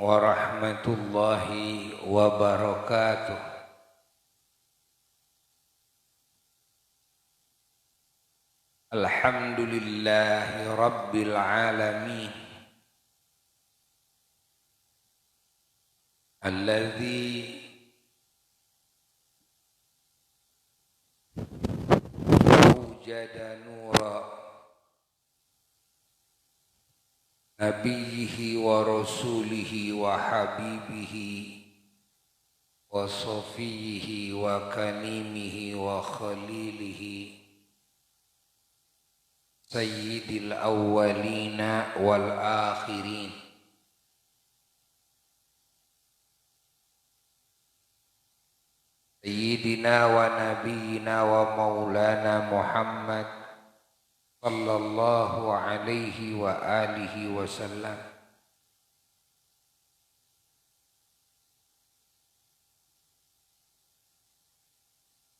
warahmatullahi wabarakatuh. Alhamdulillahi rabbil alamin, alladzi awjada nura nabiyhi wa rasulihi wa habibihi wa safiyihi wa kanimihi wa khalilihi sayyidil awwalina wal akhirin, sayyidina wa nabiyina wa maulana Muhammad sallallahu alaihi wa alihi wasallam.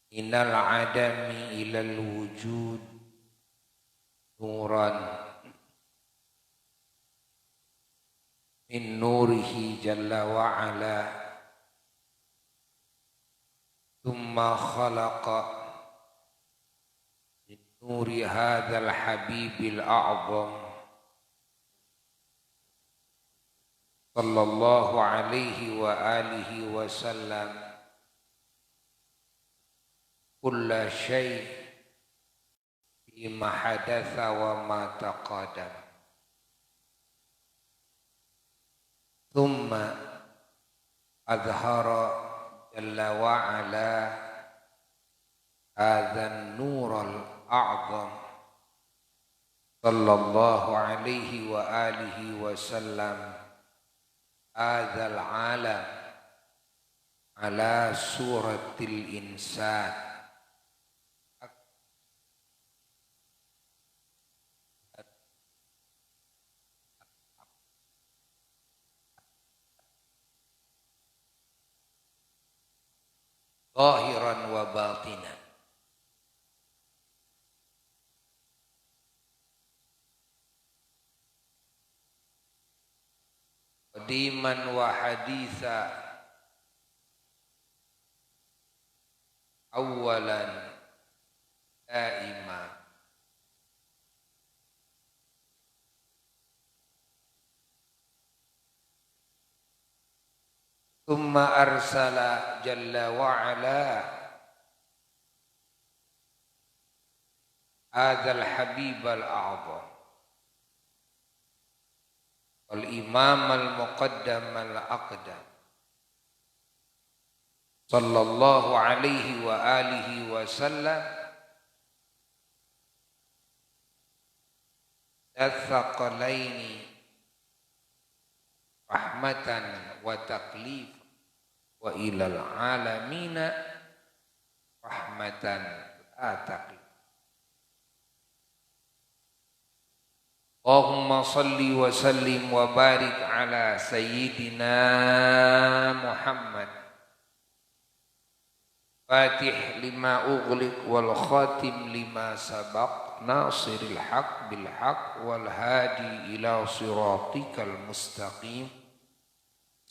Minal adami ilal wujud nuran min nurihi jalla wa ala, thumma khalaqa nuri hadzal habibil a'zam sallallahu alaihi wa alihi wasallam kulla syai' bima hadatsa wa ma taqaddam, thumma azhara jalla wa ala hadzal nural a'zam sallallahu alaihi wa alihi wasallam hadzal alam ala suratil insan zahiran wa batinan. Qadiman wa haditha, awalan daima. Thumma arsala jalla wa ala hadzal habib al a'zam wal imam al muqaddam al aqdam sallallahu alaihi wa alihi wasallam athqalaini rahmatan wa taklif wa ilal alamina rahmatan la taklif. Allahumma salli wa sallim wa barik ala sayyidina Muhammad fatih lima ughliq wal khatim lima sabaq nasiril haq bil haq wal hadi ila siratikal mustaqim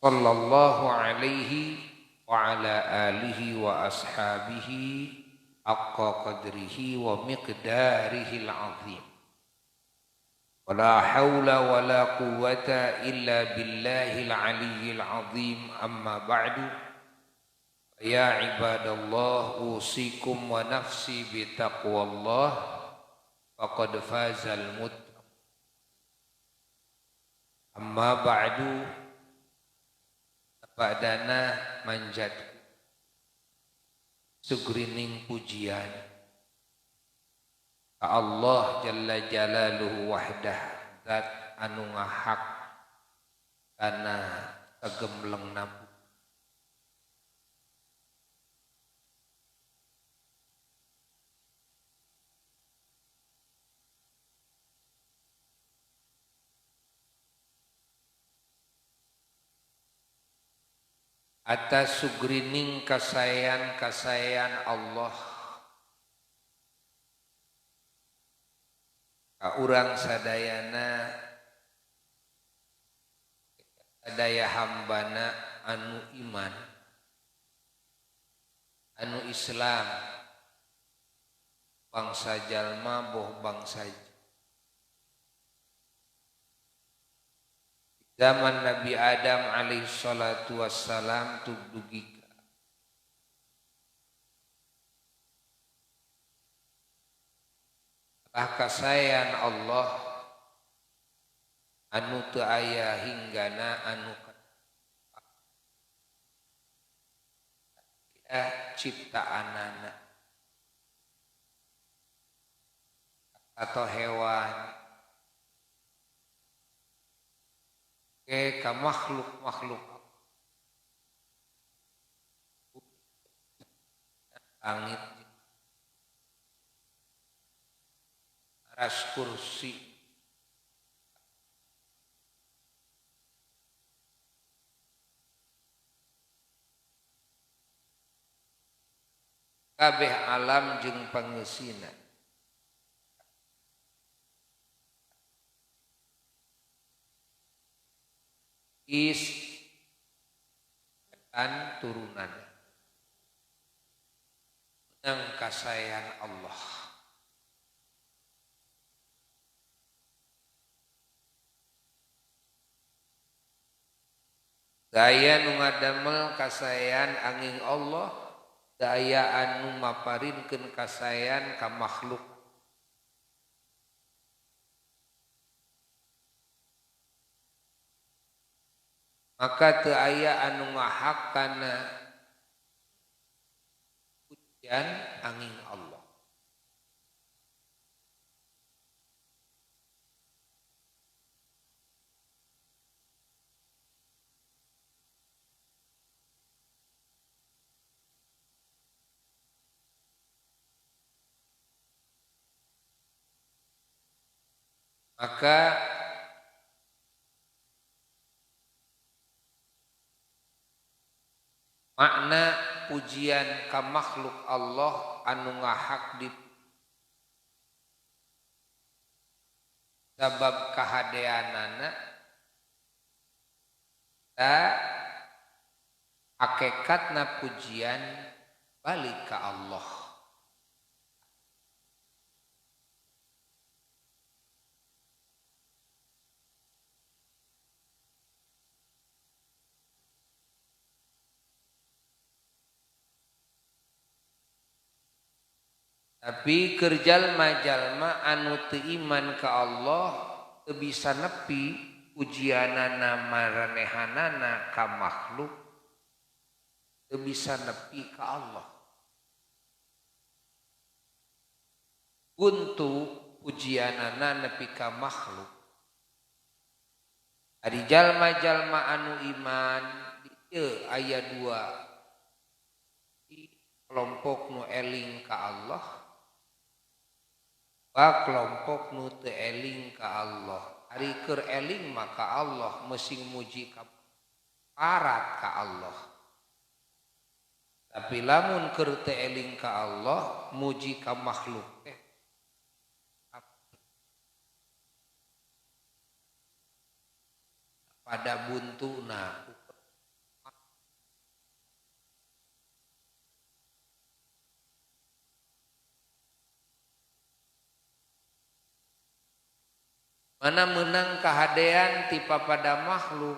sallallahu alaihi wa ala alihi wa ashabihi haqqa qadrihi wa miqdarihil azim. Wala hawla wala quwwata illa billahil aliyyil azim. Amma ba'du. Ya ibadallah, usikum wa nafsi bitaqwallah faqad fazal muttaqun. Amma ba'du, badana manjat sugrining pujian ka Allah jalla jalaluhu wahdah, zat anu ngahak kana kagemleng nabu. Atas sugrining kasayan-kasayan Allah ka urang sadayana Sadaya hambana anu iman, anu Islam, bangsa jalma boh bangsa zaman Nabi Adam alaihi salatu wassalam tugdugi kasayan Allah anu teu aya hinggana anu ciptaanana atau hewan ke ka makhluk-makhluk langit ras kursi kabeh alam jeung pangeusina. Is dan turunan menang kasayan Allah. Daya nu ngadamel kasayan angin Allah, daya anu maparinkeun kasayan ka makhluk. Maka teu aya anu ngahak kana pujian angin Allah. Maka makna pujian ka makhluk Allah anu ngahak di sabab kahadeanana ta hakikatna pujian balik ka Allah. Tapi keur jalma-jalma anu teu iman ka Allah teu bisa nepi ujianana maranehanana ka makhluk, teu bisa nepi ka Allah. Buntu ujianana nepi ka makhluk. Ari jalma-jalma anu iman ieu aya dua kelompok nu eling ka Allah, ba kelompok nu teu eling ka Allah. Ari keur eling maka Allah mesing muji ka parat ka Allah. Tapi lamun keur teu eling ka Allah muji ka makhluk teh pada buntuna. Mana menang kahadean tipa pada makhluk,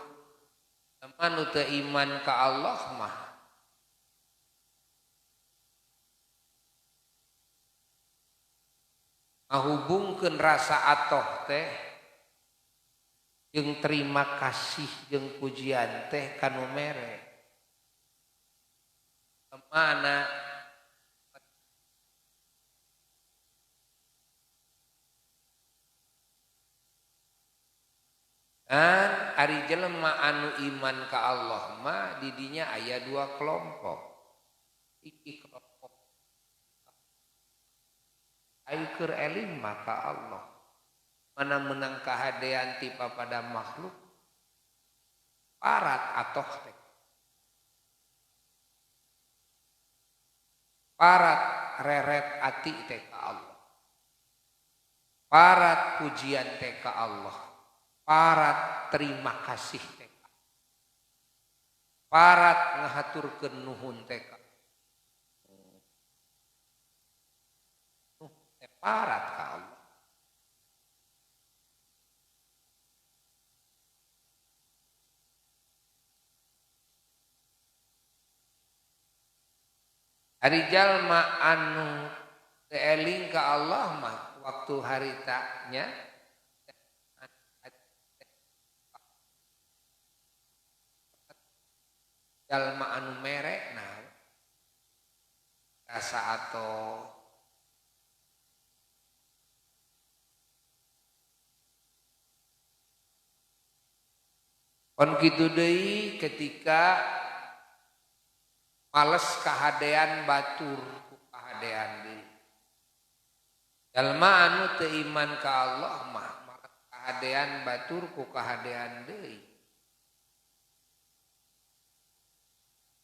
manu teu iman ka Allah mah ngahubungkeun rasa atoh teh jeung terima kasih jeung pujian teh kanu mere. Mana dan ari jelema anu iman ka Allah mah didinya aya dua kelompok. Iki kelompok ai keur eling maka Allah. Mana menang kahadean tipa pada makhluk parat atoh teh. Parat reret ati teh ka Allah. Parat pujian teh ka Allah. Parat terima kasih teh. Parat ngahaturkeun nuhun teh ka parat ka Allah. Ari jalma anu teu eling ka Allah mah waktu harita nya jalma anu mere nah rasa atau kon kitu deui ketika males kahadean batur ku kahadean deui. Jalma anu teu iman ka Allah mah males kahadean batur ku kahadean deui.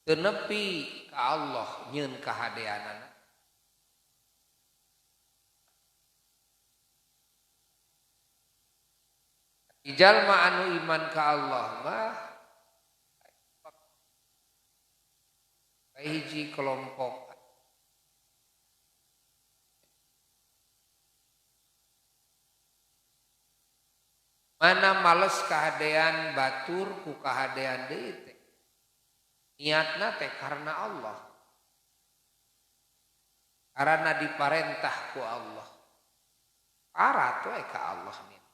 Teu nepi ka Allah nyeun kahadeanana. Jalma anu iman ka Allah mah hiji kelompok mana males kahadean batur ku kahadean deui teh niatna teh karena Allah, karena diparentah ku Allah, parat we ka Allah niat.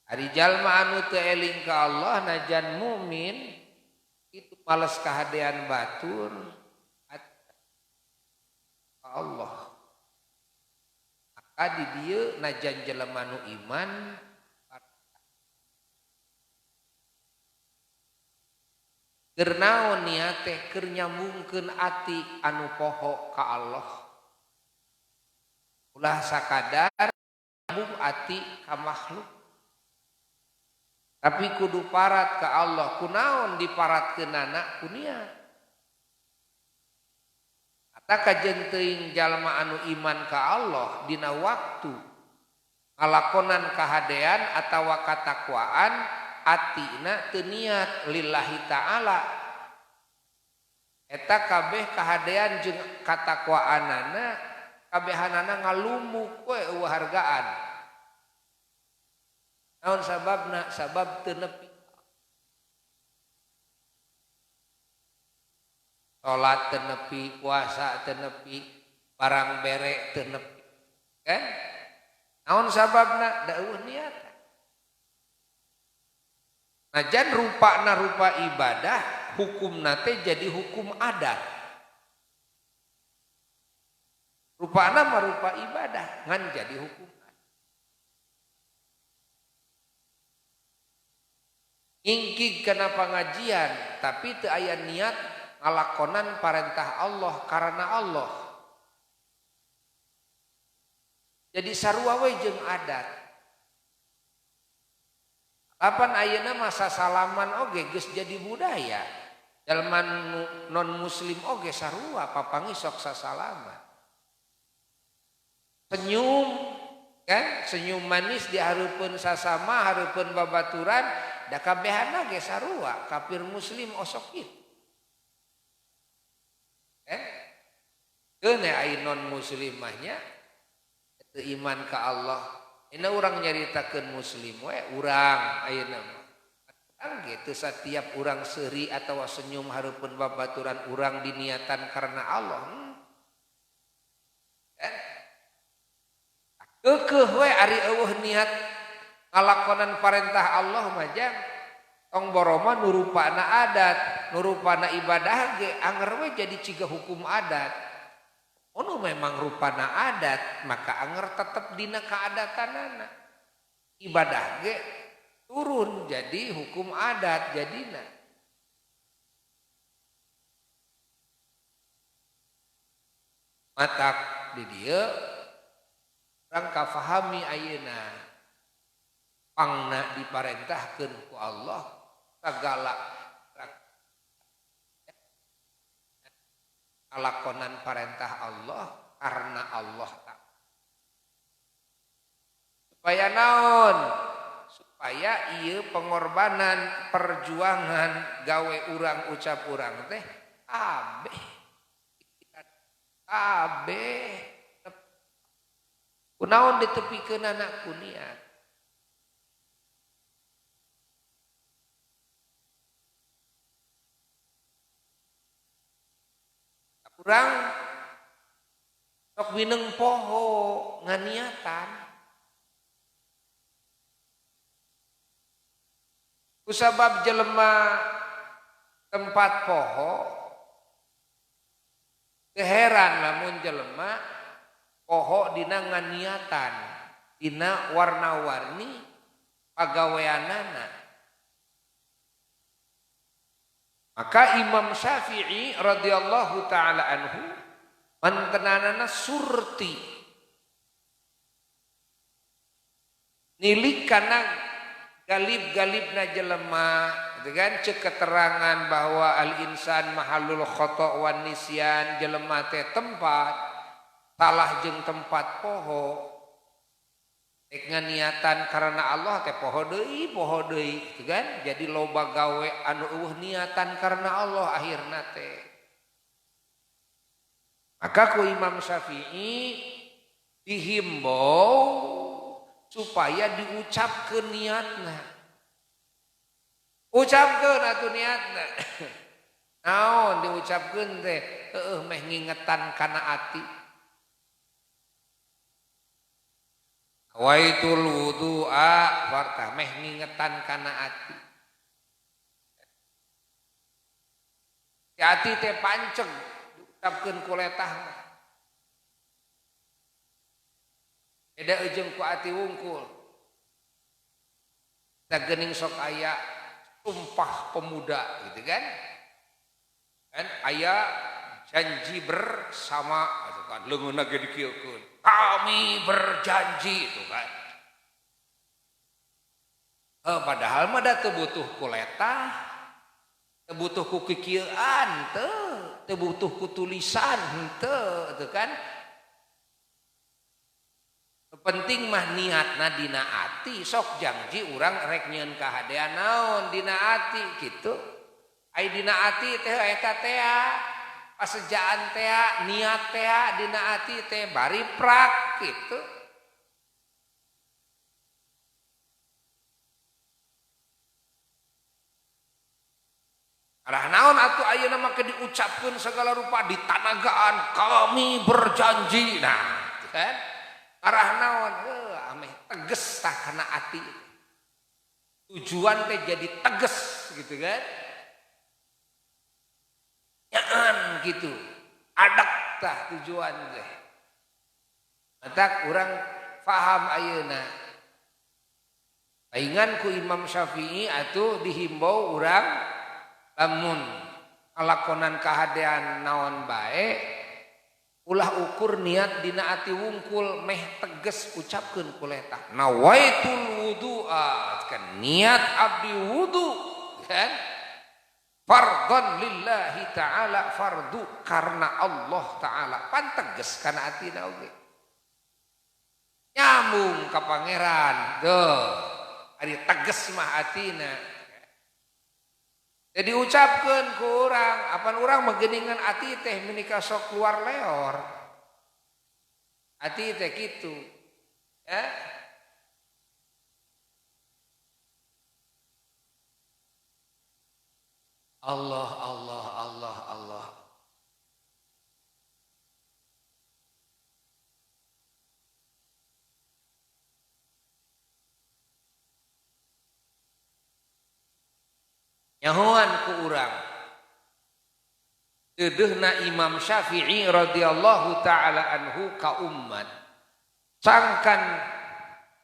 Ari jalma anu teu eling ka Allah najan mukmin itu males kahadean batur Allah. Maka di dieu najan jelema nu iman keur naon niat teh keur nyambungkeun ati anu poho ka Allah. Ulah sakadar nyambung ati ka makhluk. Tapi kudu parat ka Allah, kunaon diparatkeunana ku niat. Eta kajen teuing jalma anu iman ka Allah dina waktu ngalakonan kahadean atawa katakwaan atina teu niat lillahi ta'ala. Eta kabeh kahadean jeung katakwaanana kabehanana ngalumuk we eueuh hargaan. Naon sababna? Sabab teu nepi. Salat teu nepi, puasa teu nepi, barang bere teu nepi. Kan? Naon sababna? Da eueuh niat. Najan rupana rupa ibadah, hukumna teh jadi hukum adat. Rupana mah rupa ibadah, ngan jadi hukum. Ingkig kana pangajian tapi teu aya niat ngalakonan parentah Allah karena Allah. Jadi sarua we jeung adat. Kapan ayeuna masa salaman oge geus jadi budaya. Jalma non muslim oge sarua papangi sok sasalaman. Senyum kan, senyum manis di hareupeun sasama, hareupeun babaturan. Da kabehana ge sarua, kafir muslim osok kitu. Keun ai non muslim mah nya teu iman ka Allah. Ayeuna urang nyaritakeun muslim we urang ayeuna mah. Urang ge teu satiap urang seuri atawa senyum hareupeun babaturan urang diniatan karena Allah. Keukeuh we ari eueuh niat ngalakonan parentah Allah mah jang tong boroma nu rupana adat, nu rupana ibadah ge anger we jadi ciga hukum adat. Ono memang rupana adat, maka anger tetep dina kaadatanana. Ibadah ge turun jadi hukum adat jadina. Matak di dieu urang kafahami ayeuna pangna diparentahkeun ku Allah sagala ngalakonan parentah Allah karena Allah ta'ala. Supaya naon? Supaya Supaya ieu pengorbanan perjuangan gawe urang ucap urang teh kabeh kabeh kunaon ditepikeunana ku niat. Urang sok wineng poho nganiatan. Kusabab jelema tempat poho keheran lamun jelema poho dina nganiatan dina warna-warni pagaweanana. Maka Imam Syafi'i radhiyallahu taala anhu mantenanana surti nilik kana galib-galibna jelema dengan cek keterangan bahwa al insan mahalul khata wan nisyan, jelema teh tempat salah jeung tempat poho rek niatan karena Allah teh poho deui gitu kan. Jadi loba gawe anu eueuh niatan karena Allah akhirna teh. Maka ku Imam Syafi'i dihimbau supaya diucapkeun niatna. Ucapkeun atuh niatna. Naon diucapkeun teh? Heueuh meh ngingetan kana ati. Waitul wudu'a fartah meh ngingetan kana ati. Si ati teh panceg diucapkeun ku letah mah. Beda jeung ku ati wungkul. Da geuning sok aya sumpah pemuda gitu kan. Kan aya janji bersama gitu kan, leungeunna ge dikieukeun. Kami berjanji itu kan. Padahal mah da teu butuh ku letah, teu butuh ku kikieuan teu, teu butuh ku tulisan henteu gitu kan. Penting mah niatna dina ati, sok janji urang rek nyieun kahadean naon dina ati gitu. Ai dina ati teh eta teh pasejaan teh niat teh dina ati teh bari prak gitu. Arah naon atuh ayeuna mah ke diucapkeun segala rupa ditanagaan kami berjanji. Nah, gitu kan? Arah naon ameh teges tah kana ati. Tujuan teh jadi teges gitu kan. Nyaan gitu. Adak tah tujuan teh. Matak urang faham ayeuna. Paingan ku Imam Syafi'i atuh dihimbau urang lamun ngalakonan kahadean naon bae ulah ukur niat dina ati wungkul meh teges ucapkeun ku letah. Nawaitul wudu'a kan niat abdi wudu kan fardhan lillahi ta'ala, fardu karena Allah ta'ala, pan teges kana atina oge nyambung ka pangeran tuh ari teges mah atina. Jadi ucapkeun ku urang, apan urang mah ati teh menika sok keluar leor. Ati teh kitu. Ya. Allah Allah Allah Allah. Nyahoan ku urang deudeuhna Imam Syafi'i radhiyallahu taala anhu ka ummat sangkan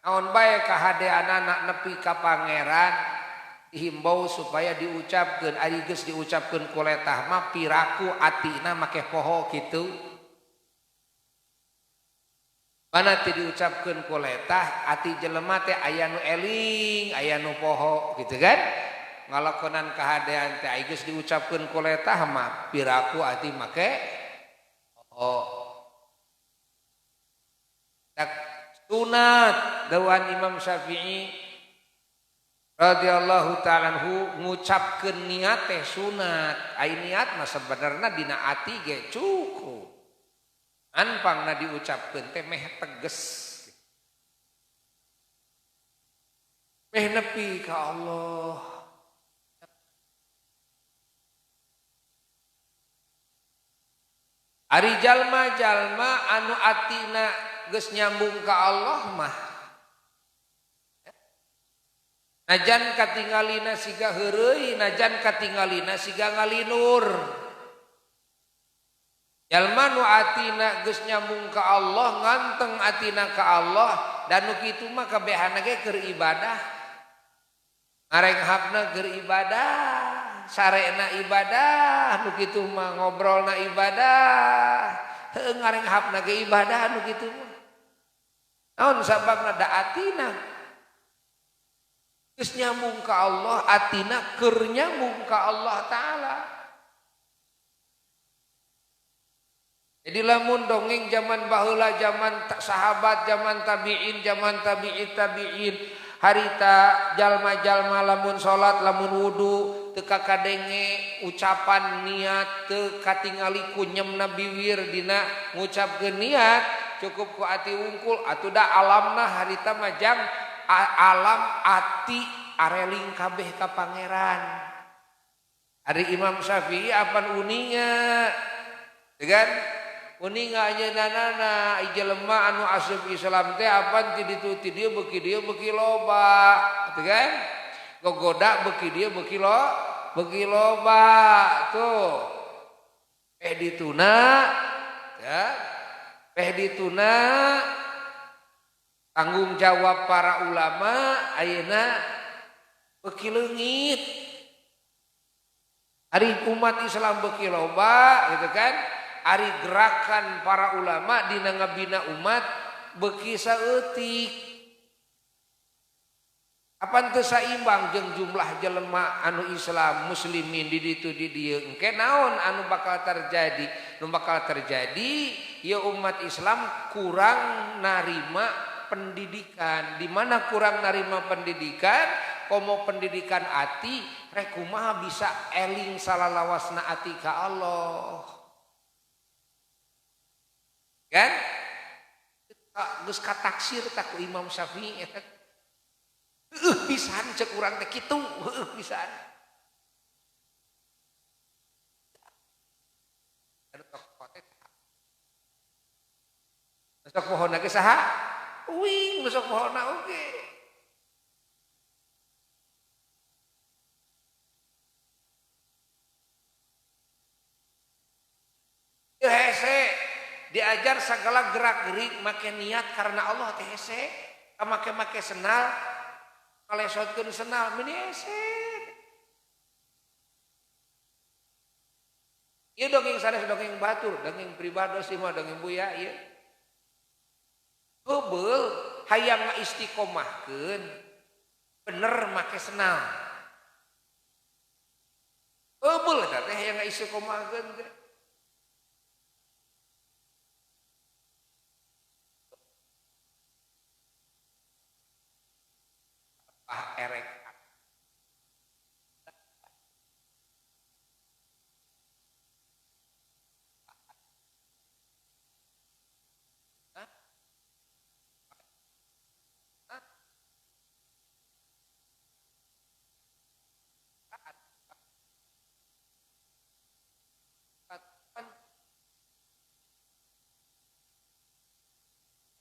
naon bae kahadeanana nepi ka pangeran dihimbau supaya diucapkeun ari geus diucapkeun ku letah mah piraku atina make poho kitu. Mana teu diucapkeun ku letah ati jelema teh aya nu eling aya nu poho gitu kan. Ngalakonan kahadean teh ai geus diucapkeun ku letah mah piraku ati make oh. Tak sunat dawuhan Imam Syafi'i radhiyallahu ta'ala anhu ngucapkeun niat teh sunat. Ai niat mah sebenarna dina ati ge cukup. Anpangna diucapkeun teh meh teges. Meh nepi ka Allah. Ari jalma-jalma anu atina geus nyambung ka Allah mah najan katingalina siga heureuy, najan katingalina siga ngalinur. Jalma nu atina geus nyambung ka Allah, nganteng atina ka Allah, dan nu kitu mah kabehana ge keur ibadah. Ngarenghapna keur ibadah, sarena ibadah, nu kitu mah ngobrolna ibadah. Heuh ngarenghapna ge ibadah nu kitu mah. Naon sababna da atina geus nyambung ka Allah, atina keur nyambung ka Allah Ta'ala. Jadi lamun dongeng zaman baheula, zaman sahabat, zaman tabi'in, zaman tabi'in tabi'in, harita jalma-jalma lamun salat, lamun wudu teu kakadenge ucapan niat, teu katingali kunyemna biwir dina ngucapkeun niat, cukup ku ati wungkul atuh da alamna harita majang alam ati areling kabeh ka pangeran. Ari Imam Syafi'i apan uninga, kan? Uninga anjeunna jelema anu asup Islam teh apan ti ditu ti dieu beuki dieu beuki loba, teu kan? Gogoda beuki dieu beuki beuki loba tuh. Peh dituna ya. Peh dituna tanggung jawab para ulama ayeuna beuki leungit. Ari umat Islam beuki loba gitu kan? Ari gerakan para ulama dina ngabina umat beuki saeutik. Apan teu saimbang jeung jumlah jelema anu Islam muslimin di ditu di dieu engke naon anu bakal terjadi? Nu bakal terjadi ieu umat Islam kurang narima pendidikan. Di mana kurang narima pendidikan? Komo pendidikan ati rek kumaha bisa eling salalawasna ati ka Allah. Kan? Geus kataksir tak ku Imam Syafi'i eta. Heueuh pisan ceuk urang teh kitu, heueuh pisan. Sok pohona ge saha? Uing sok pohona oge. Hese diajar segala gerak-gerik make niat karena Allah teh hese, make-make senal, kalesotkeun senal meni hese. Ieu dongeng sanes dongeng batur, dongeng pribados ieu mah dongeng buya ieu. Heubeul hayang ngaistiqomahkeun bener make senal. Heubeul eta teh hayang ngaistiqomahkeun teh. Ah erek.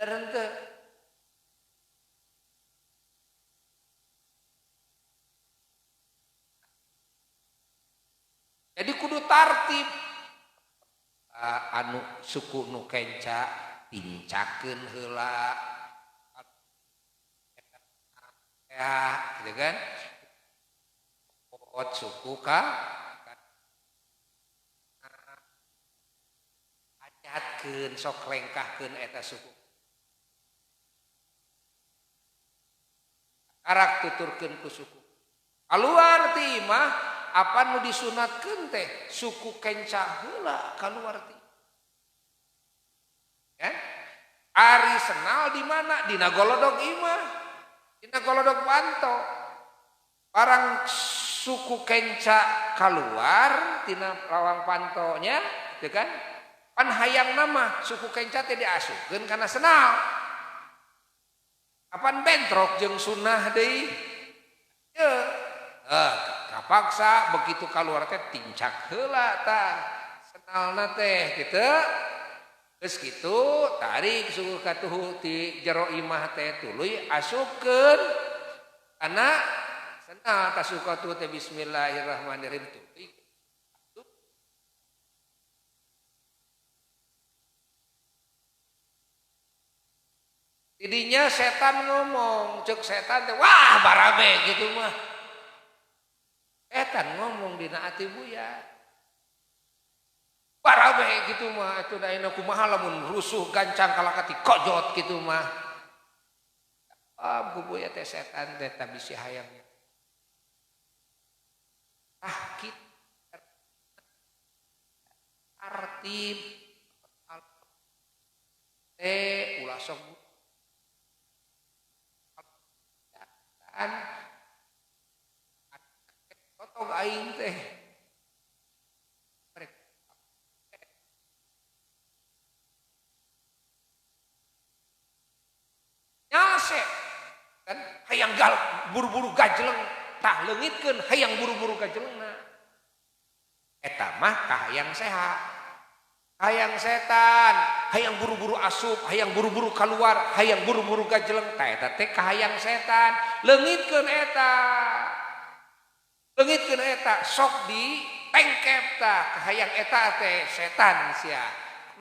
Terhenti. Jadi kudu tartib. Anu suku nu kenca tincakeun heula. Ya, gitu kan? Ot suku ka acatkeun sok lengkahkeun eta suku. Karak tuturkeun ku suku. Kaluar ti imah apa nu disunatkeun teh suku kenca heula kaluar ti. Kan? Ari senal di mana? Dina golodog imah. Dina golodog panto. Barang suku kenca keluar tina lawang pantonya, gitu kan? Pan hayang nama suku kenca teh diasupkeun kana senal. Apan bentrok jeung sunnah deui? Ye. Kapaksa begitu keluar teh tincak heula tah senalna teh kitu. Geus kitu tarik suku katuhu ti jero imah teh tuluy asupkeun kana senal tah suku katuhu teh bismillahirrahmanirrahim tuluy. Tidinya setan ngomong, cek setan teh wah barabe gitu mah. Setan ngomong dina ati Buya. Barabe gitu mah atuh da ayeuna kumaha lamun rusuh gancang kalakati kojot gitu mah. Ah ku Buya teh setan teh ta bisi hayangnya. Ah kitu arti teh ulah sok totog aing teh nyalse kan hayang gal buru-buru gajeleng tah leungitkeun hayang buru-buru gajelengna eta mah kahayang sehat hayang setan hayang buru-buru asup hayang buru-buru keluar hayang buru-buru gajeleng tah eta teh kahayang setan leungitkeun eta leungitkeun eta sok di tengkep tah kahayang eta teh setan sia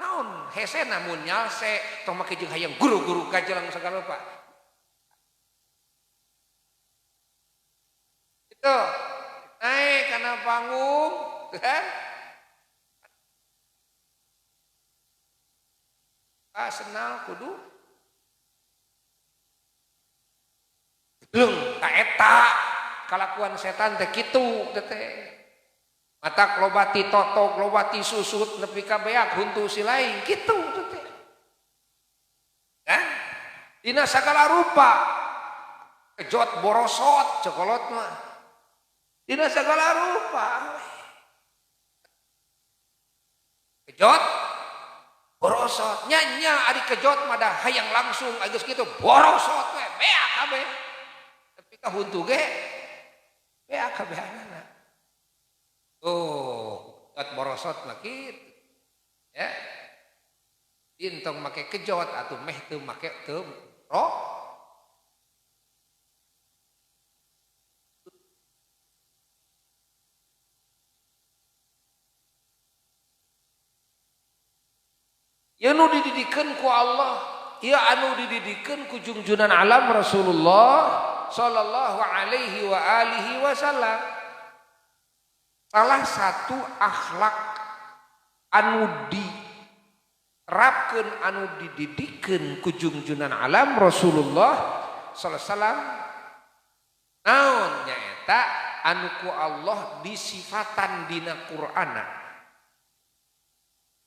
naon hesena mun nyalse tong make jeung hayang guru-guru gajeleng sagala rupa itu naik kana panggung kan senal kudu leung ta eta kalakuan setan teh kitu teh matak lobati totok lobati susut nepi ka beak huntu si lain kitu teh kan dina sagala rupa kejot borosot cokolot mah dina sagala rupa kejot borosot nya ari kejot mah da hayang langsung geus kitu borosot we beak kabeh tapi ka huntu ge beak kabehanana oh kejot borosot mah kitu ya entong make kejot atuh meh teu make teu ro ieu nu dididikeun ku Allah, ieu anu dididikeun ku junjunan alam Rasulullah sallallahu alaihi wa alihi wasallam. Salah satu akhlak anu diterapkeun anu dididikeun ku junjunan alam Rasulullah sallallahu alaihi wasallam naon nyaeta anu ku Allah disifatan dina Qur'ana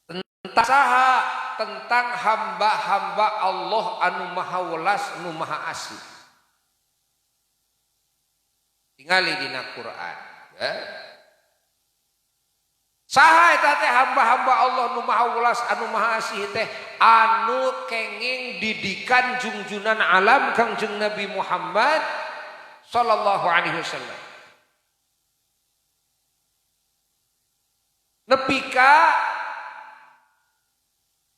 tentang saha tentang hamba-hamba Allah anu maha welas anu maha asih. Tingali dina Quran ya. Saha eta teh hamba-hamba Allah nu maha welas anu maha asih teh anu kenging didikan junjunan alam Kangjeng Nabi Muhammad sallallahu alaihi wasallam. Nepi ka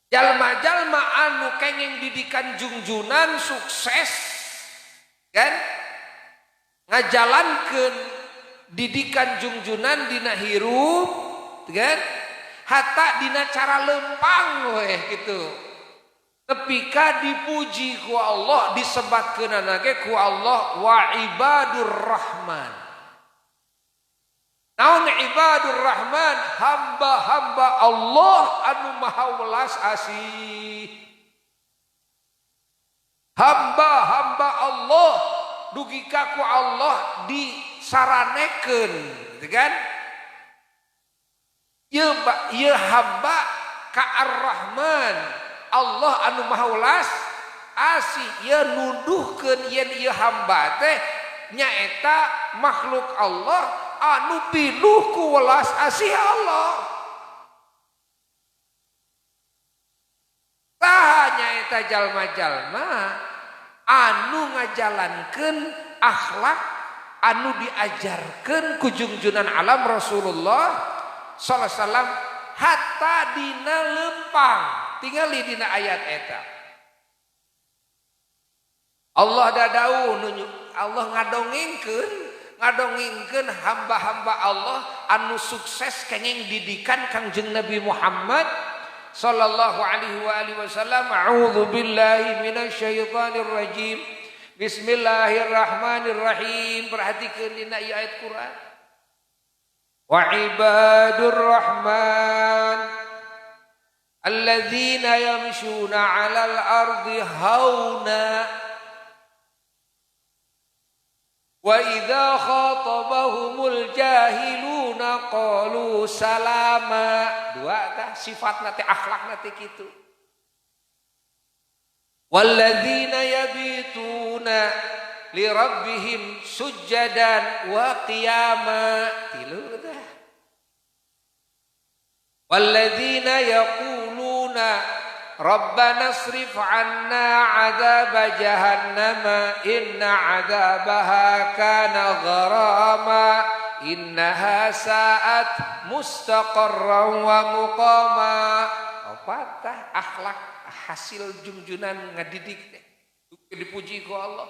jalma-jalma anu kenging didikan jungjunan sukses kan ngajalankeun didikan jungjunan dina hirup kan hatta dina cara lempang weh gitu nepi ka dipuji ku Allah disebatkeunana ge ku Allah wa ibadur rahman. Naon ibadur rahman hamba-hamba Allah anu maha welas asih. Hamba-hamba Allah dugi ka ku Allah disaranekeun gitu kan? Ieu hamba ka Ar-Rahman Allah anu maha welas asih ieu nuduhkeun yen ieu hamba teh nyaeta makhluk Allah anu pinuh ku welas asih Allah. Tah nyaeta jalma-jalma anu ngajalankeun akhlak anu diajarkeun ku jungjunan alam Rasulullah sallallahu alaihi wasallam hatta dina lempang. Tingali dina ayat eta. Allah dadauh nunjuk, Allah ngadongengkeun hamba-hamba Allah anu sukses kenging didikan Kangjeng Nabi Muhammad sallallahu alaihi wa alihi wasallam. A'udzu billahi minasyaitonir rajim. Bismillahirrahmanirrahim. Perhatikeun dina ieu ayat Quran. Wa ibadur rahman alladzina yamshuna 'alal ardi hauna wa idza khatabahumul jahiluna qalu salama. Dua tah sifatna teh akhlakna teh kitu. Walladzina yabituna li rabbihim sujjadan wa qiyama. Tilu tah. Walladzina yaquluna Rabbana asrif 'anna 'adzaba jahannama inna 'adzabaha kana gharama innaha sa'at mustaqarran wa muqama. Opat tah akhlak hasil jungjunan ngadidik teh dipuji ku Allah.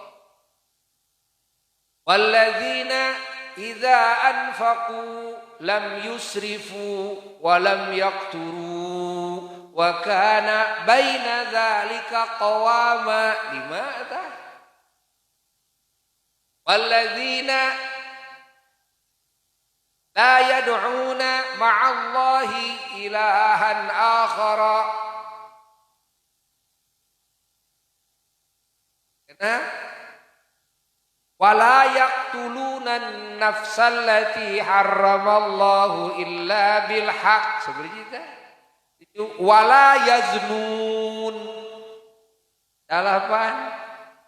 Walladzina idza anfaqu lam yusrifu wa lam yaqturu wa kana baina dzalika qawama. Lima tah. Walladzina la yad'una ma'allahi ilahan akhara. Nah, wala yaqtuluna an-nafsal lati harramallahu illa bil haqq. Seperti itu. Wala yaznun. Dalapan.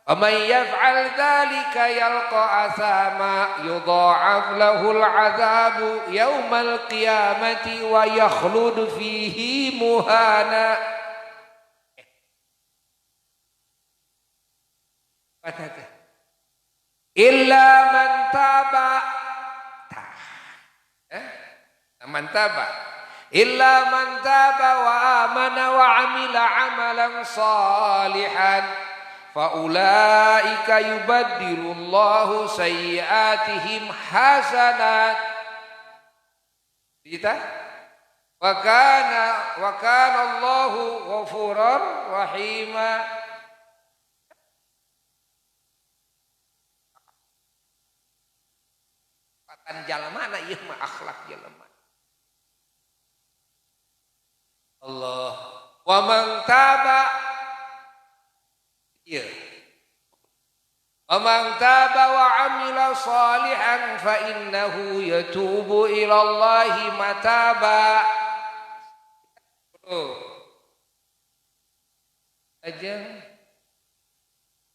Wa may yaf'al dzalika yalqa asama yudha'af lahul 'adzabu yaumal qiyamati wa yakhlud fihi muhana. Illa man taba. Man taba. Illa man taba wa amana wa amila amalan salihan fa ulaika yubaddilullahu sayyiatihim hasanat. Kita wa kana Allahu ghafurar rahima. Patan jalma na ieu mah akhlak jalma. Allah wa man taba, iya, wa man taba wa amila salihan fa innahu yatubu ila Allahi mataba. Oh. Aja.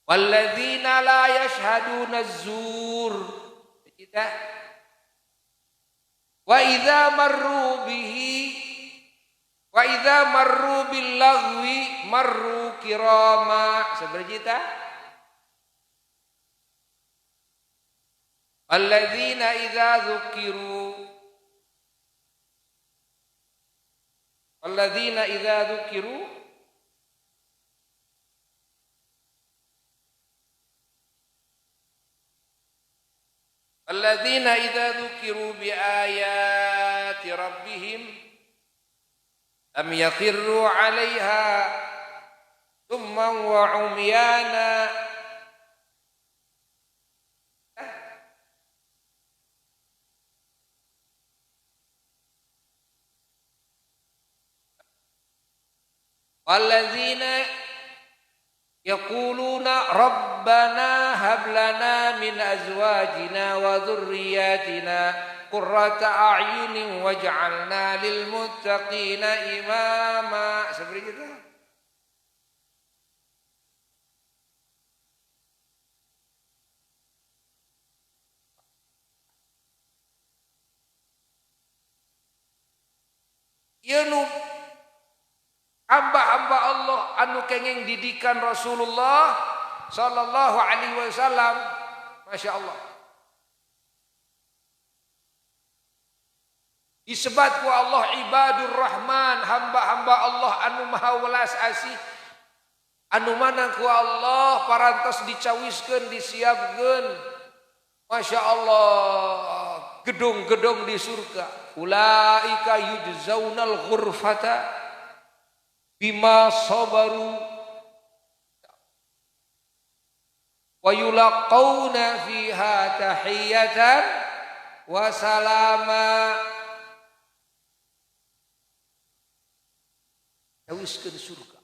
Walladzina la yashhaduna az-zur. Kita wa idza marru bihi wa idza marru bil lagwi marru kirama. Seperti kita. Alladzina idza dzukiru, alladzina idza dzukiru alladzina idza dzukiru bi ayati rabbihim lam yakhirru 'alaiha thumma wa 'umyana. Walladzina yaquluna rabbana hab lana min azwajina wa dzurriyyatina qurrata a'yunin waj'alna lil muttaqina imama. Seperti itu. Ieu nu hamba-hamba Allah anu kenging didikan Rasulullah sallallahu alaihi wasallam. Masya Allah. Disebat ku Allah ibadur rahman, hamba-hamba Allah anu maha welas asih, anu mana ku Allah parantos dicawiskeun, disiapkeun. Masya Allah, gedung-gedung di surga. Ulaika yujzaunal ghurfata bima sabaru wa yulaqawna fiha tahiyatan wa salama. Cawiskeun surga,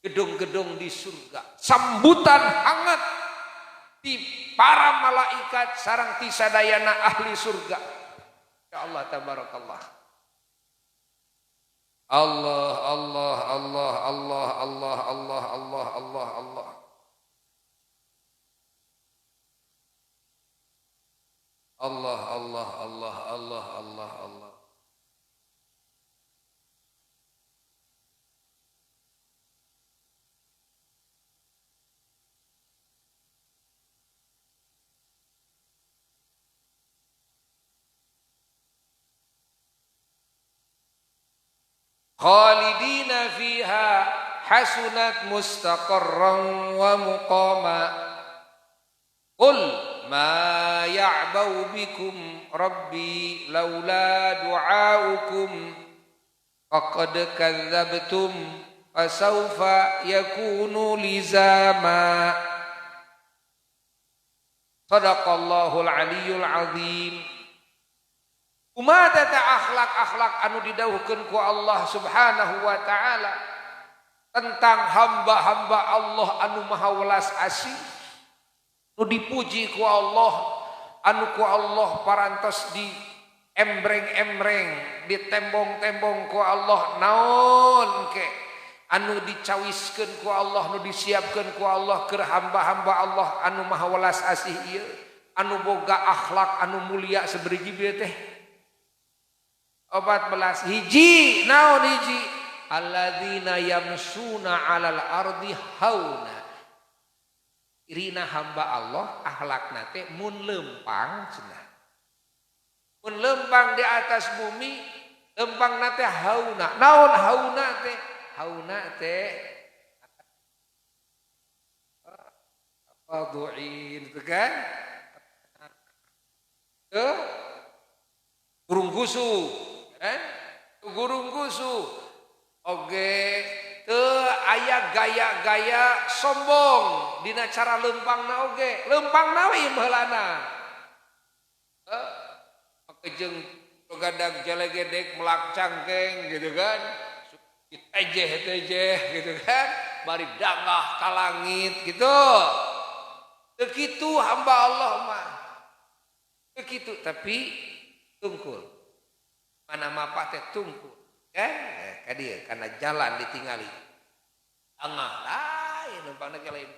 gedung-gedung di surga, sambutan hangat di para malaikat sareng ti sadayana ahli surga. Ya Allah tabarakallah. Allah Allah Allah Allah Allah Allah Allah Allah Allah. Allah Allah Allah Allah Allah Allah. Khalidina fiha hasunat mustaqarran wa muqama. Qul ma ya'bau bikum rabbi laula du'aukum faqad kadzabtum fasawfa yakunu lizama. Sadaqallahul aliyyul azim. Kumaha teh akhlak-akhlak anu didawuhkeun ku Allah Subhanahu wa taala tentang hamba-hamba Allah anu maha welas asih, nu dipuji ku Allah, anu ku Allah parantos di embreng-embreng, ditembong-tembong ku Allah naon ke anu dicawiskeun ku Allah, nu disiapkeun ku Allah keur hamba-hamba Allah anu maha welas asih ieu, anu boga akhlak anu mulia seberiji bieu teh. 14 hiji naon hiji alladzina yamsuna 'alal ardi hauna. Irina hamba Allah akhlakna teh mun lempang cenah. Mun lempang di atas bumi lempangna teh hauna. Naon hauna teh? Hauna teh tawadhu'in gitu kan? Burung gusu kan? Gurung gusu oge teu aya gaya-gaya sombong dina cara lempangna oge, lempangna we baheulana. Jeung gadag jelegedek melak cangkeng gitu kan, tejeh-tejeh gitu kan, bari dangah ka langit gitu. Teu kitu hamba Allah mah. Teu kitu tapi tungkul. Mana mapah teh tungkul kan ka dieu kana jalan ditingali angah lain lempangna ke lain.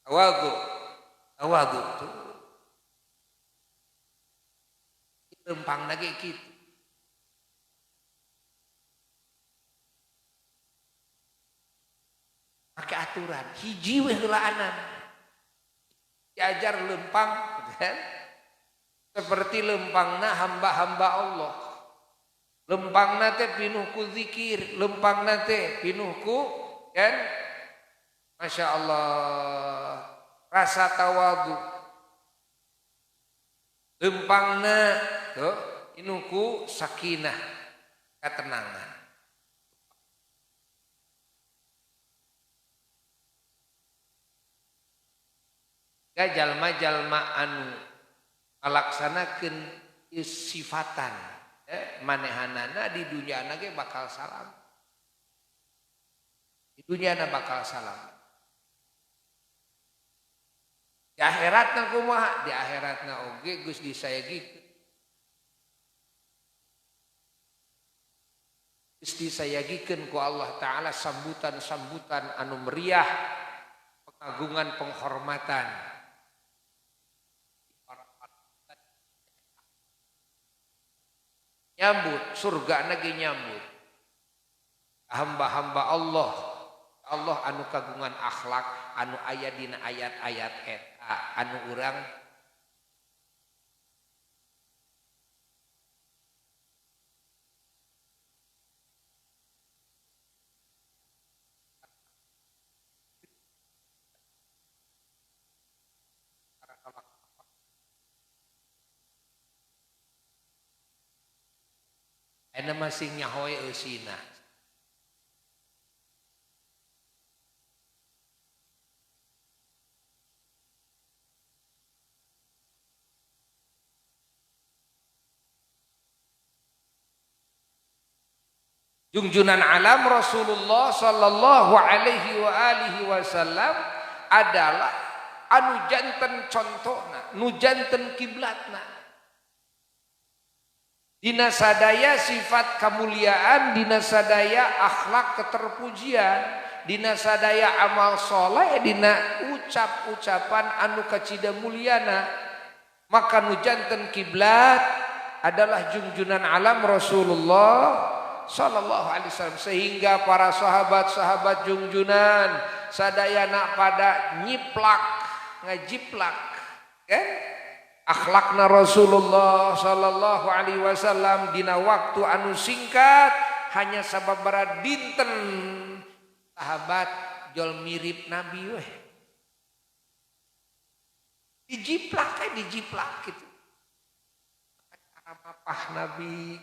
Tawadhu tawadhu tuh lempangna ge kitu. Make aturan hiji we heulaanan diajar lempang kan seperti lempangna hamba-hamba Allah. Lempangna teh pinuh ku zikir, lempangna teh pinuh ku kan Masya Allah rasa tawadhu. Lempangna tuh pinuh ku sakinah, ketenangan. Ga jalma-jalma anu ngalaksanakeun sifatan manehanana di dunyana ge bakal salam. Di dunyana bakal salam. Di akhiratna kumaha? Di akhiratna oge geus disayagikeun. Geus disayagikeun ku Allah Ta'ala sambutan-sambutan anu meriah, pengagungan, penghormatan. Nyambut surga ge nyambut. Hamba-hamba Allah, Allah anu kagungan akhlak anu aya dina ayat-ayat eta anu urang Ena masih nyahoy eusina. Junjunan alam Rasulullah sallallahu alaihi wa alihi wasallam adalah anu janten contona, nu janten kiblatna. Dina sadaya sifat kemuliaan, dina sadaya akhlak keterpujian, dina sadaya amal soleh, dina ucap-ucapan anu kacida mulyana. Maka nu janten kiblat adalah junjunan alam Rasulullah sallallahu alaihi wasallam, sehingga para sahabat-sahabat jungjunan sadayana pada nyiplak, ngajiplak kan akhlakna Rasulullah sallallahu alaihi wasallam dina waktu anu singkat hanya sababaraha dinten sahabat jol mirip Nabi weh. Dijiplak kayak dijiplak gitu. Cara mapah Nabi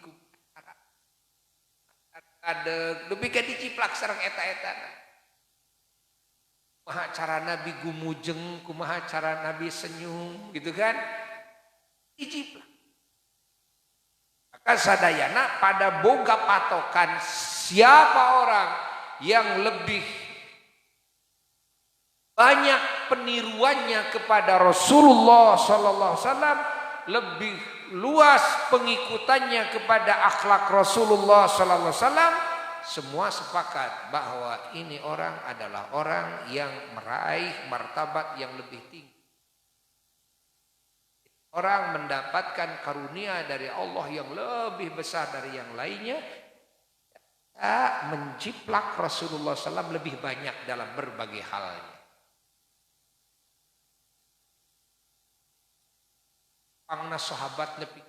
kadeg lebih ke diciplak sareng eta-eta. Kumaha cara Nabi gumujeng, kumaha cara Nabi senyum gitu kan? Diciplak. Maka sadayana pada boga patokan siapa orang yang lebih banyak peniruannya kepada Rasulullah sallallahu alaihi wasallam, lebih luas pengikutannya kepada akhlak Rasulullah sallallahu alaihi wasallam, semua sepakat bahwa ini orang adalah orang yang meraih martabat yang lebih tinggi. Orang mendapatkan karunia dari Allah yang lebih besar dari yang lainnya, menjiplak Rasulullah SAW lebih banyak dalam berbagai halnya. Pangna sahabat lebih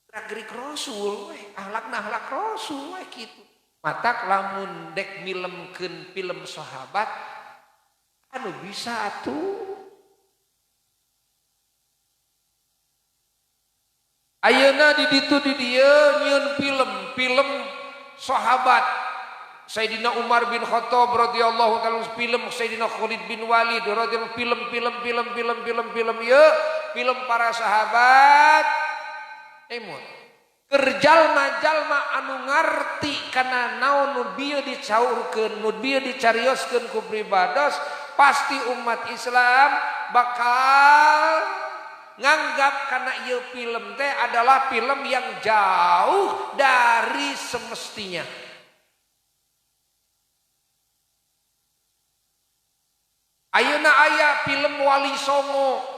gerak-gerik Rasul, akhlakna akhlak Rasul gitu. Matak lamun dek milemkeun film sahabat anu bisa atuh. Ayeuna di ditu di dieu nyieun film sahabat Sayyidina Umar bin Khattab radhiyallahu ta'ala, film Sayyidina Khalid bin Walid radhiyallahu, film ieu film para sahabat. Emut kerjalma-jalma anu ngarti kana naon nu bieu dicaurkeun, nu bieu dicarioskeun ku pribados, pasti umat Islam bakal nganggap kana ieu film teh adalah film yang jauh dari semestinya. Ayeuna aya film Wali Songo.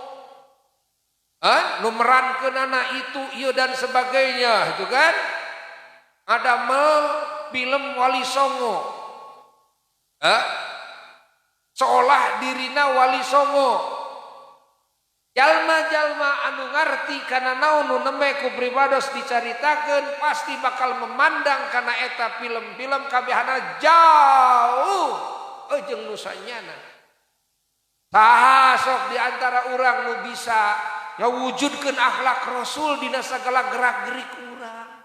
Nu merankeunana itu ieu dan sebagainya, itu kan? Ada film Wali Songo. Seolah dirina Wali Songo. Jalma-jalma anu ngarti kana naon nu nembe ku pribados dicaritakeun pasti bakal memandang kana eta film-film kabehana jauh jeung nu sanyana. Saha sok di antara urang nu bisa ngawujudkeun akhlak Rasul dina sagala gerak-gerik urang.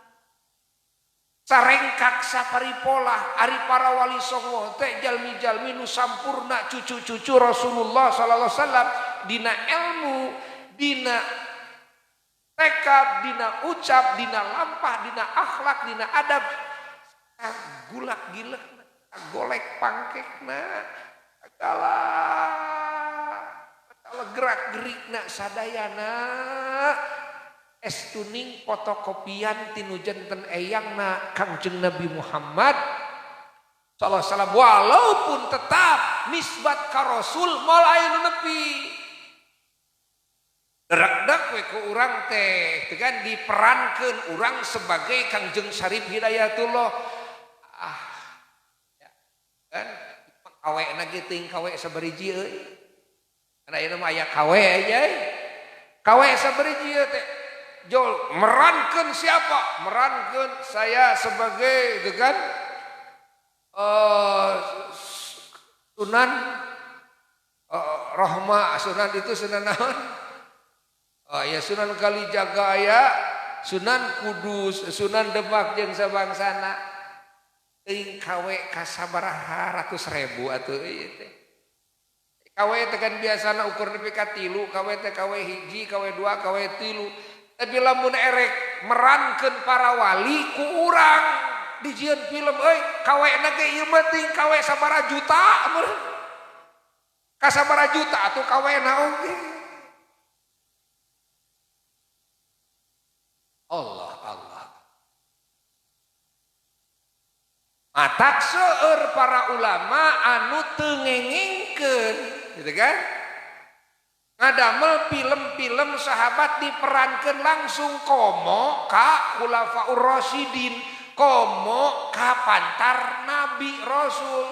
Sarengkak saparipolah ari para wali songo teh jalmi-jalmi nu sampurna cucu-cucu Rasulullah sallallahu alaihi wasallam dina ilmu, dina tekad, dina ucap, dina lampah, dina akhlak, dina adab. Gulak gilek, golek pangkekna, segala gerak-gerikna sadayana es tuning fotokopian tinu janten eyangna Kangjeng Nabi Muhammad Sallallahu alaihi wasallam walaupun tetap nisbat ka Rasul moal aya nu nepi. Derak-derak we ku urang teh teu kan diperankeun urang sebagai Kangjeng Syarif Hidayatullah. Ah. Ya. Kan kawe na ge teuing kawe sabariji euy. Karena ayeuna mah aya kawe aja euy. Kawe sabariji ieu teh. Jol merankeun siapa? Merankeun saya sebagai gitu kan Sunan Rohma, Sunan itu Sunan naon? Ya Sunan Kalijaga aya, Sunan Kudus, Sunan Demak jeung sabangsana. Teuing kawe ka sabaraha ratus ribu atuh ieu teh. Kawe teh kan biasana ukur nepi ka 3, kawe teh kawe 1, kawe 2, kawe 3. Tapi lamun erek merankeun para wali ku urang dijieun film euy, kawe na ge ieu mah teuing kawe sabaraha juta meureun. Ka sabaraha juta atuh kawe na oge. Allah Allah. Matak seueur para ulama anu teu ngengingkeun, gitu kan? Ngadamel film-film sahabat diperankeun langsung komo ka Khulafaur Rasyidin, komo ka pantar Nabi Rasul.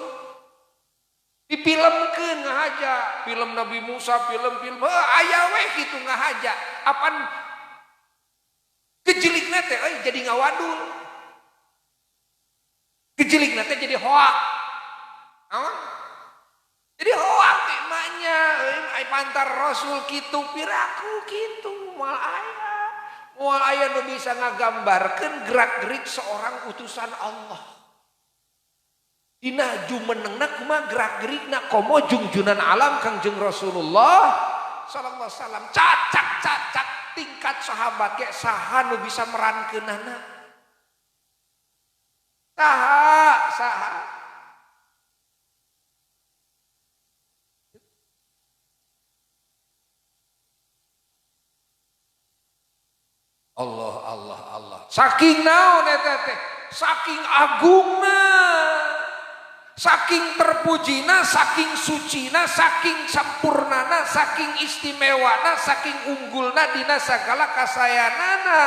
Difilmkeun ngahaja, film Nabi Musa, film-film aya we kitu ngahaja. Apan gejelikna teh euy jadi ngawadul. Gejelikna teh jadi hoak. Naon? Jadi hoak teh emaknya euy ai pantar Rasul kitu piraku kitu moal aya. Moal aya nu bisa ngagambarkeun gerak-gerik seorang utusan Allah. Dina jumenengna kumaha gerak-gerikna komo jungjunan alam Kangjeng Rasulullah sallallahu alaihi wasallam. Cacak-cacak tingkat sahabat ge saha nu bisa merankeunana. Saha, saha. Allah Allah Allah. Saking naon eta teh? Saking agungna. Saking terpujina, saking sucina, saking sampurnana, saking istimewana, saking unggulna dina sagala kasayanana.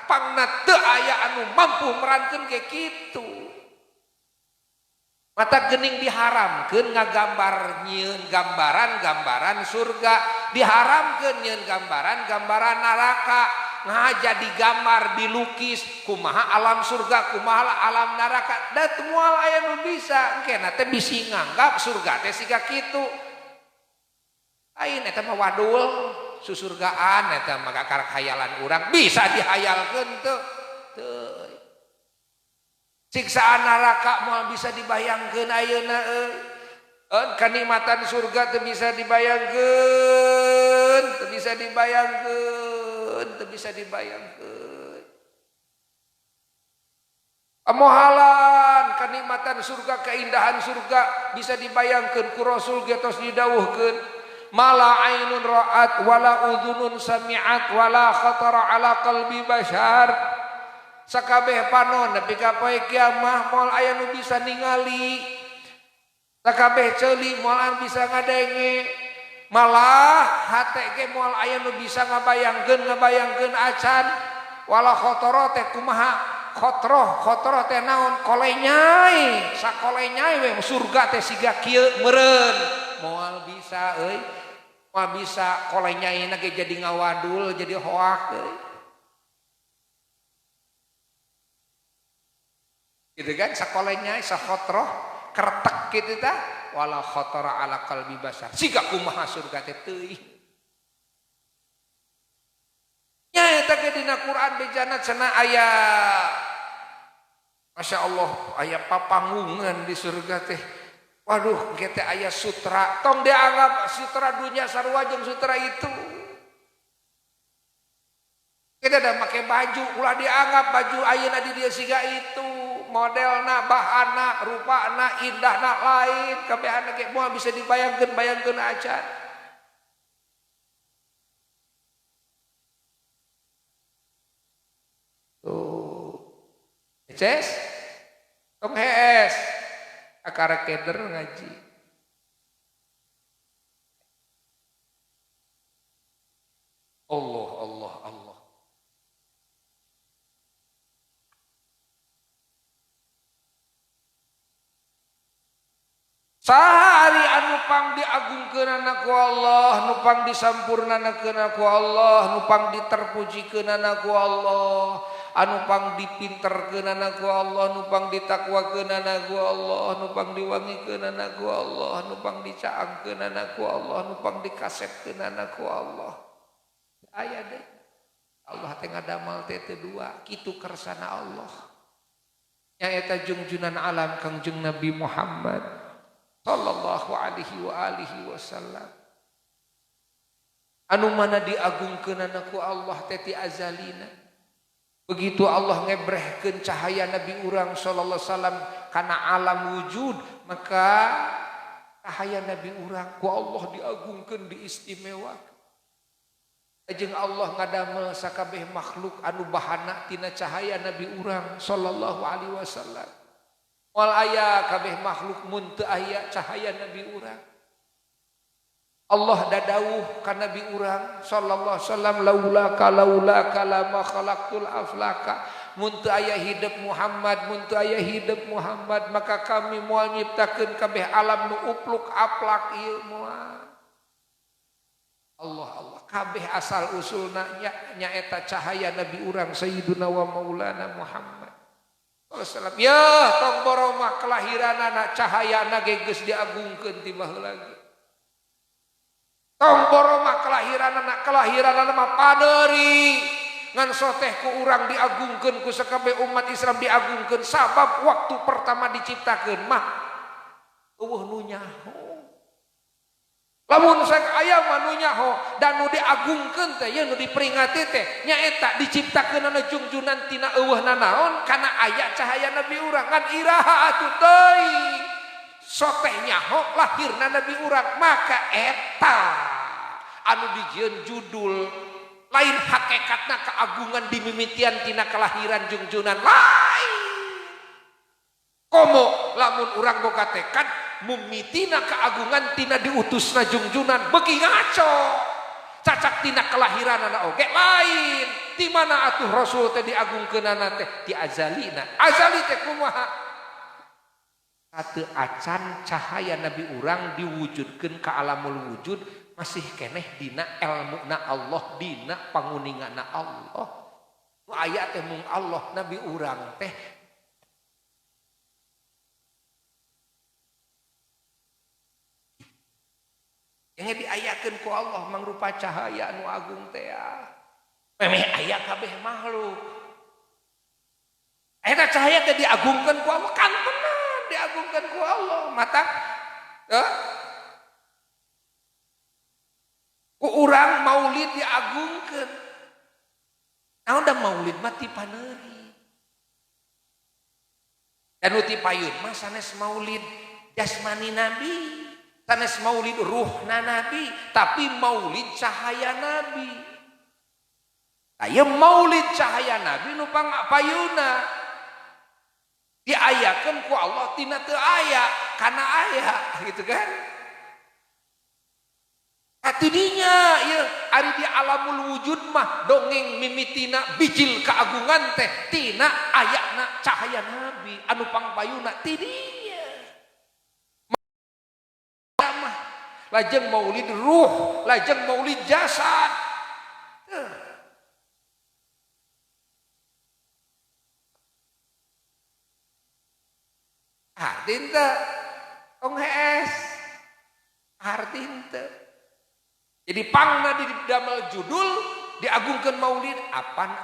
Pangna teu aya anu mampu merankeun ge kitu. Mata geuning diharamkeun ngagambar nyieun gambaran-gambaran surga, diharamkeun nyieun gambaran-gambaran neraka. Ngaja digambar, dilukis kumaha alam surga, kumaha alam neraka. Da moal aya nu bisa. Engkena teh bisi nganggap surga teh siga kitu. Lain eta mah wadul, susurgaan eta mah karak hayalan urang bisa dihayalkeun teu. Teu. Siksaan neraka moal bisa dibayangkeun ayeuna euy. Kanikmatan surga teu bisa dibayangkeun, teu bisa dibayangkeun, teu bisa dibayangkeun. Amohalan kanikmatan surga, keindahan surga bisa dibayangkeun ku Rasul ge tos didawuhkeun. Mala ainun ra'at wala udhunun sami'at wala khatara ala qalbi bashar. Sakabeh panon nepi ka poe kiamah moal aya nu bisa ningali. Sakabeh ceuli moal anu bisa ngadenge. Malah hate ge moal aya nu bisa ngabayangkeun acan. Wala khotoro teh kumaha? Khotroh, khotoro teh naon? Kolenyai, sakolenyai we surga teh siga kieu meureun. Moal bisa euy. Moal bisa kolenyaina ge jadi ngawadul, jadi hoak euy. Gitu kan sakolenyai, sakhotro, kretek gitu tah. Wala khotara ala qalbi basar. Siga kumaha surga teh teuing. Nya eta ge dina Quran bejana cenah aya Masya Allah aya papanggungan di surga teh. Waduh, ge teh aya sutra. Tong dianggap sutra dunia sarua jeung sutra itu. Kita ada make baju, ulah dianggap baju ayeuna di dieu siga itu. Modelna, bahanna, rupana, indahna lain, kabehana ge moal bisa dibayangkeun, bayangkeun aja. Tuh. Ces? Tong hees. Kakara keder ngaji. Allah Allah Allah. Sahari anu pang diagungkeunana ku Allah, nu pang disampurnanakeun ku Allah, nu pang diterpujikeunana ku Allah, anu pang dipinterkeunana ku Allah, nu pang ditakwakeunana ku Allah, nu pang diwangikeunana ku Allah, nu pang dicaangkeunana ku Allah, nu pang dikasepkeunana ku Allah. Aya deui. Allah teh ngadamal teh teu dua, kitu kersana Allah. Nyaeta jungjunan alam Kangjeng Nabi Muhammad sallallahu alaihi wa alihi wasallam. Anu mana diagungkeunana ku Allah teh ti azalina. Begitu Allah ngebrehkeun cahaya Nabi urang sallallahu alaihi wasallam kana alam wujud, maka cahaya Nabi urang ku Allah diagungkeun, diistimewakeun. Jeung Allah ngadamel sakabeh makhluk anu bahana tina cahaya Nabi urang sallallahu alaihi wasallam. Moal aya kabeh makhluk mun teu aya cahaya Nabi urang. Allah dadauh ka Nabi urang sallallahu alaihi wasallam, laulaka laulaka lama khalaqtul aflaka. Mun teu aya hidup Muhammad, mun teu aya hidup Muhammad, maka kami moal nyiptakeun kabeh alam nu upluk aplak ieu moal. Allah Allah kabeh asal usulna nyaeta cahaya Nabi urang Sayyiduna wa Maulana Muhammad. Ya tong boromah kelahiranana cahayana ge geus diagungkeun ti baheula lagi. Tong boromah kelahiranana mah padeuri ngan soteh ku urang diagungkeun ku sakabeh umat Islam diagungkeun sabab waktu pertama diciptakeun mah eueuh nu nyaho. Lamun sak aya mah nu nyaho dan nu diagungkeun teh ye nu diperingati teh nyaeta diciptakeunana jungjunan tina eueuh nanaon kana aya cahaya Nabi urang ngan iraha atuh teuing soteh nyaho lahirna Nabi urang maka eta anu dijieun judul lain hakikatna keagungan dimimitian tina kelahiran jungjunan lain. Komo lamun urang boga tekad mumitina keagungan tina diutusna jungjunan beuki ngaco cacak tina kelahiranana oge lain. Di mana atuh rasul teh diagungkeunana teh ti azalina. Azali teh kumaha? Sateu acan cahaya Nabi urang diwujudkeun ka alamul wujud masih keneh dina elmuna Allah, dina panguningana Allah. Nu aya teh mung Allah Nabi urang teh yang diayakeun ku Allah mangrupa cahaya anu agung teh. Memeh aya kabeh makhluk. Eta cahaya teh diagungkeun ku Allah kan tenan diagungkeun ku Allah. Mata ku urang maulid diagungkeun. Naon da maulid mah ti paneuri. Dan nu ti payun mah sanes maulid jasmani Nabi. Sanes maulid ruhna Nabi, tapi maulid cahaya Nabi. Aya maulid cahaya Nabi nu pangapayuna. Diayakeun ku Allah tina teu aya, kana aya gitu kan. Atudinya ieu ari di alamul wujud mah dongeng mimitina bijil keagungan teh tina ayana cahaya Nabi anu pangpayuna tidinya. Lajeng maulid ruh, lajeng maulid jasad. Arti teu tong hees. Arti teu. Jadi pangna di damel judul diagungkeun maulid apan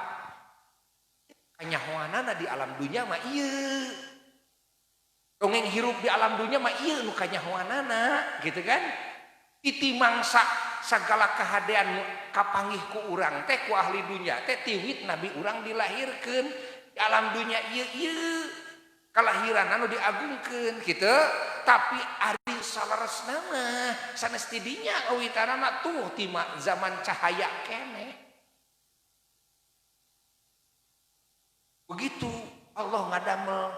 kanyahoanana di alam dunya mah ieu. Dongeng hirup di alam dunya mah ieu nu kanyahoanana gitu kan. Titi mangsa segala kehadean kapanggih ku urang teh ku ahli dunya teh tiwit Nabi urang dilahirkeun di alam dunya ieu ieu kalahiran anu diagungkeun gitu. Tapi ari saleresna mah sanes ti dinya awitanana tuh ti zaman cahaya keneh. Begitu Allah ngadamel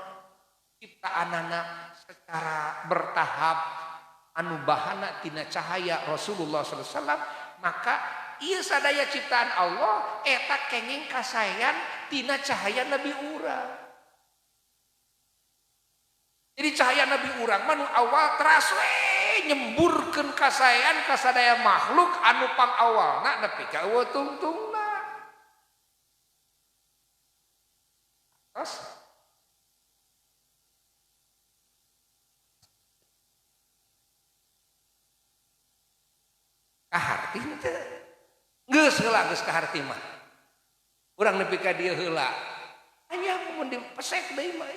ciptaanana secara bertahap anu bahana tina cahaya Rasulullah sallallahu alaihi wasallam, maka ieu sadaya ciptaan Allah eta kenging kasaean tina cahaya Nabi urang. Jadi cahaya Nabi urang mah nu awal teras we nyemburkeun kasaean ka sadaya makhluk anu pangawalna nepi ka eueuh tungtungna. Terus kaharti teu? Geus heula geus kaharti mah. Urang nepi ka dieu heula. Anya mun dipesek deui mah.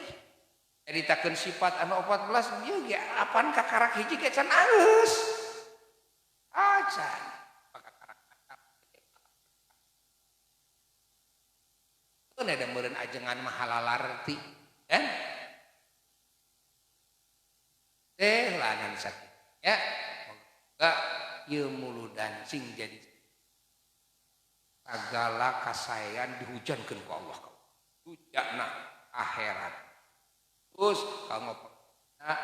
Nyaritakeun sifat anu 14 ieu ge apan kakarak hiji ge can alus. Acan. Keun ada meureun ajengan mah halalarti, kan? Teh lanan sakit. Ya. Moga ieu muludan sing jadi sagala kasaean dihujankeun ku Allah. Hujanna akhirat. Terus kanggo ya.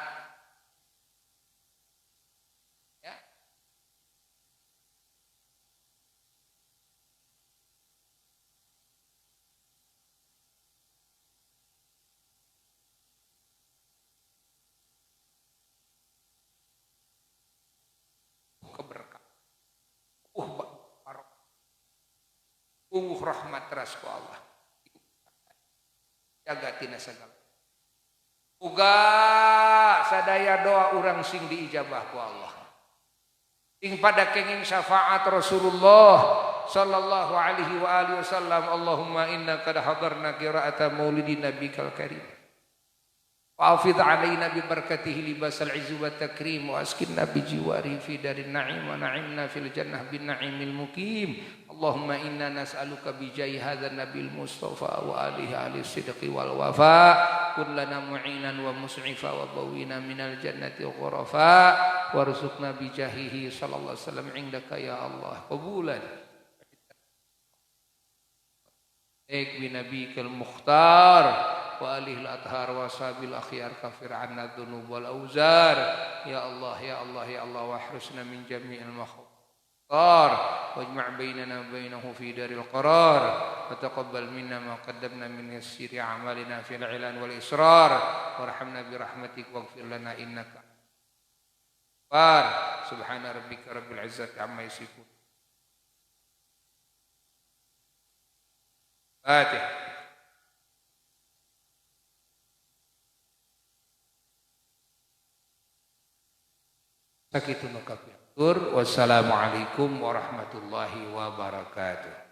Keberkahan. Rahmat teras ku Allah. Jaga tina sagala. Uga sadaya doa urang sing diijabah ku Allah. Sing pada kenging syafaat Rasulullah sallallahu alaihi wa alihi wasallam. Allahumma inna qad hadarna qira'ata maulidin nabikal karim. Wa'afidh alaina bi barakatihi libasal izzi wa takrim wa askinna bi jiwari fi darin na'im wa na'imna fil jannah bin na'imil muqim. Allahumma inna nas'aluka bi jahi hadzal nabil mustafa wa alihi ahli sidqi wal wafa kun lana mu'inan wa mus'ifa wa bawina minal jannati ghurafa warzuqna bi jahihi sallallahu alaihi wasallam indaka ya Allah qabulan. Ek bi nabikal mukhtar wa alihi al-athhar wa sabil akhyar kafir anna dzunub wal auzar. Ya Allah ya Allah ya Allah wahrusna min jami'il makhtar wajma' bainana wa bainahu fi daril qarar wa taqabbal minna ma qaddamna min yassiri a'malina fil 'ilan wal israr warhamna bi rahmatik waghfir lana innaka ghafar. Subhana rabbika rabbil izzati amma yasifun. Fatihah. Sakitu nu kapitur. Wassalamualaikum warahmatullahi wabarakatuh.